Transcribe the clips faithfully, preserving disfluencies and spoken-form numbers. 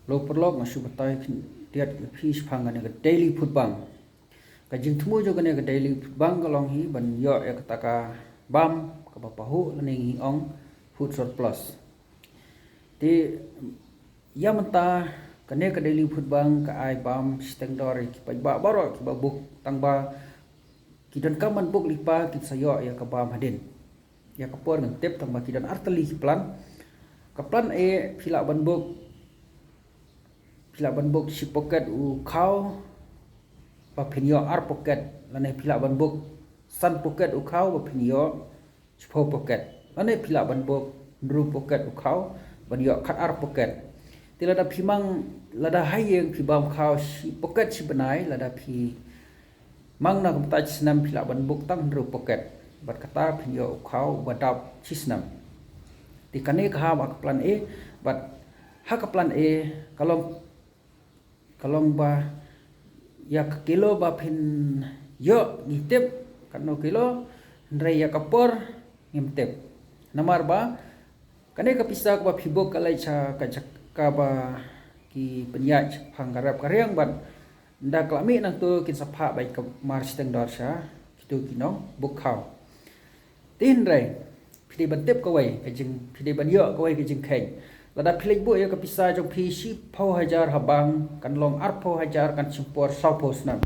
Lo paralok, nga shu batai khyndiat ïa phi shaphang kane ka Daily Food Bank. Ka jingthmu jong kane ka Daily Food Bank ka long hi ban ïoh ïa kata ka bam kaba pahuh lane ngi ong food surplus. Te ïa mynta kane ka Daily Food Bank ka ai bam shiteng dor ïa ki paidbah baroh kiba book, tang ba ki donkam ban book lypa kin sa ïoh ïa ka bam hadien. Ïa ka por ngam tip, tang ba ki don artylli ki plan. Ka plan A, phi lah ban book, phi lah ban book shi packet u khaw ba phin ïoh ar packet, lane phi lah ban book san packet u khaw ba phin ïoh shiphew packet, lane phi lah ban book hynriew packet u khaw ban ïoh khat ar packet. Te lada phi mang, lada ha ïing phi bam khaw shi packet shi bnai, lada phi mang na kumta shi snem phi lah ban book tang hynriew packet, bad kata phin ïoh u khaw uba dap shi snem. Te kane ka hap ha ka plan A. Bad ha ka plan A ka long, ka long ba ïa ka kilo ba phin ïoh ngi tip katno kilo, hynrei ïa ka por ngim tip. Namar ba kane ka pisa kaba phi book ka leit sha ka jaka ba ki pynïaid shaphang ka rep ka riang, bad ynda ka la mih nangto kin sa phah beit ka mar shiteng dor sha kito ki nongbook khaw. Te hynrei phi dei ban tip kawei ka jing, phi dei ban ïoh kawei ka jingkheiñ. Lada phi leit buh ïa ka pisa jong phi shiphew hajar ha bank, kan long arphew hajar, kan shim por sawphew snem.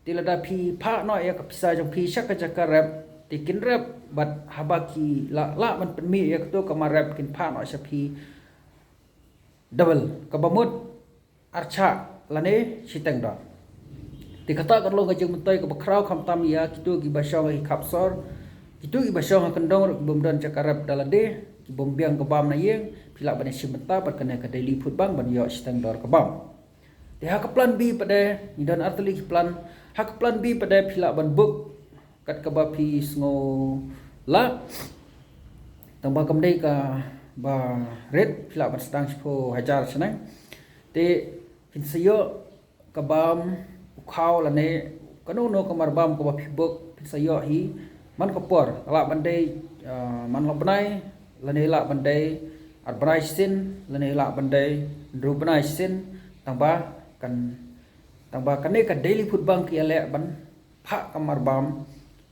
Te lada phi phah noh ïa ka pisa jong phi sha ka jaka rep, te kin rep, bad haba ki lah, lah ban pynmih ïa kato ka mar rep, kin phah noh sha phi double, kaba mut arshah lane shiteng dor. Te kata kan long ka jingmyntoi kaba khraw, khamtam ïa kito kiba shong ha ki khap sor, kito kiba shong ha kyndong ruh ki bym don jaka rep da lade, ki bym biang ka bam na ïing. Phi lah ban ïashim bynta bad kane ka Daily Food Bank ban ïoh shiteng dor ka bam. Te ha ka plan B pat de, ngi don artylli ki plan. Ha ka plan B pat de phi lah ban book kat kaba phi sngew lah. Tang ba kam dei kaba rit, phi lah ban sdang shiphew hajar shaneng. Te phin sa ïoh ka bam u khaw lane kano kano ka mar bam kaba phi book, phin sa ïoh hi man ka por. Ka lah ban dei, ah, man la bnai, lane lah ban dei ar bnai shisien, lane lah ban dei hynriew bnai shisien. Tang ba kan, tang ba kane ka Daily Food Bank ka ïaleh ban phah ka mar bam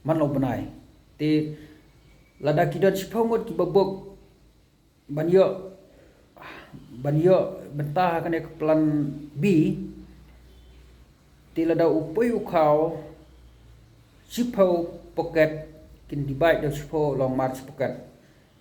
man la bnai. Te lada ki don shiphew ngut kiba book ban ïoh, ban ïoh bynta ha kane ka plan B, te lada u poi u khaw shiphew packet, kin divide da u shiphew long mar shi packet.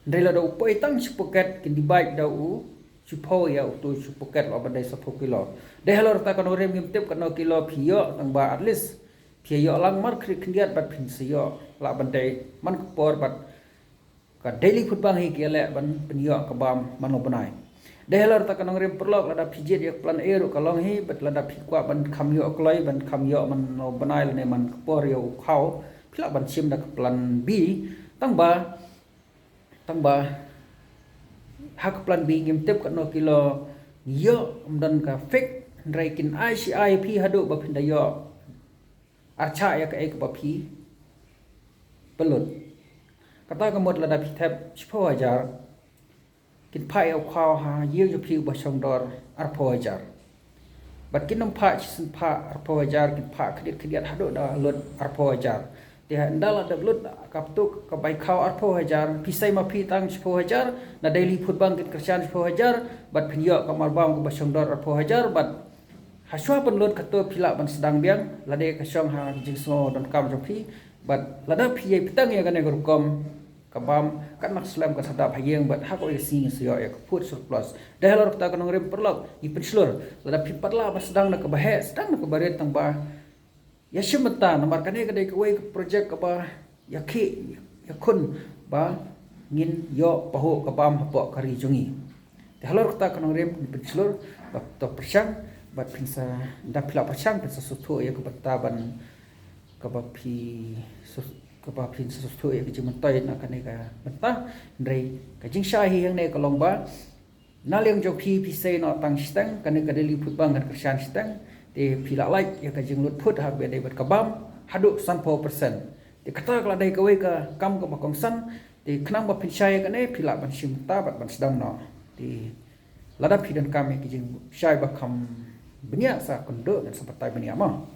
Hynrei lada u poi tang shi packet, kin divide da u shiphew ïa uto shi packet, lah ban dei sawphew kilo. Dei halor kata ka nongrim, ngim tip katno kilo phi ïoh, tang ba at least phi ïoh lang mar khyndiat khyndiat bad phin sa ïoh lah ban dei man ka por bad ka Daily Food Bank hi ka ïaleh ban pynïoh ka bam man la bnai. Dei halor kata ka nongrim paralok, lada phi jied ïa ka plan A ruh ka long hi, bad lada phi kwah ban kham ïoh kloi, ban kham ïoh man la bnai lane man ka por ïa u khaw, phi lah ban shim da ka plan B. Tang ba, tang ba ha ka plan B ngim tip katno kilo ngi ïoh, ym don ka fix, hynrei kin ai shi ai phi haduh ba phin da ïoh arshah ïa kaei kaba phi pynlut. Kata ka mut lada phi thep shiphew hajar, kin phah ïa u khaw ha ïing jong phi uba shong dor arphew hajar. Bad kin ym phah shisien phah arphew hajar, kin phah khyndiat khyndiat haduh da lut arphew hajar. Te ynda la dep lut ka ptuk ka bai khaw arphew hajar, phi sei ma phi tang shiphew hajar, na Daily Food Bank kin kyrshan shiphew hajar, bad phin ïoh ka mar bam kaba shong dor arphew hajar, bad hashwa pynlut kato phi lah ban sdang biang, lada ka shong ha ka jingsngew donkam jong phi, bad lada phi ïai bteng ïa kane ka rukom ka bam, katno slem kan sa dap ha ïing, bad ha kawei ka sngi sa ïoh ïa ka food surplus. Dei halor kata ka nongrim paralok, ngi pynshlur, lada phi pat lah ban sdang na kaba heh, sdang na kaba rit, tang ba ïashim bynta, namar kane ka dei kawei ka project kaba ïakhih ïakhun ba ngin ïoh pahuh ka bam hapoh ka ri jong ngi. Te halor kata ka nongrim, ngi pynshlur ba to pyrshang, bad phin sa, ynda phi la pyrshang, phin sa sngewthuh ïa ka bynta ban, kaba phi sngewthuh, kaba phin sa sngewthuh ïa ka jingmyntoi na kane ka bynta. Hynrei ka jingshai hi hangne ka long ba na liang jong phi, phi sei noh tang shiteng, kane ka Daily Food Bank kan kyrshan shiteng. Te phi la lait ïa ka jinglut phut ha kaba ïadei bad ka bam haduh sanphew percent. Te kata ka la dei kawei ka kam kaba kongsan. Te khnang ba phin shai ïa kane, phi lah ban shim bynta bad ban sdang noh. Te Lada phi donkam ïa ki jingshai ba kham bniah sa kynduh ngan sa batai bniah mo.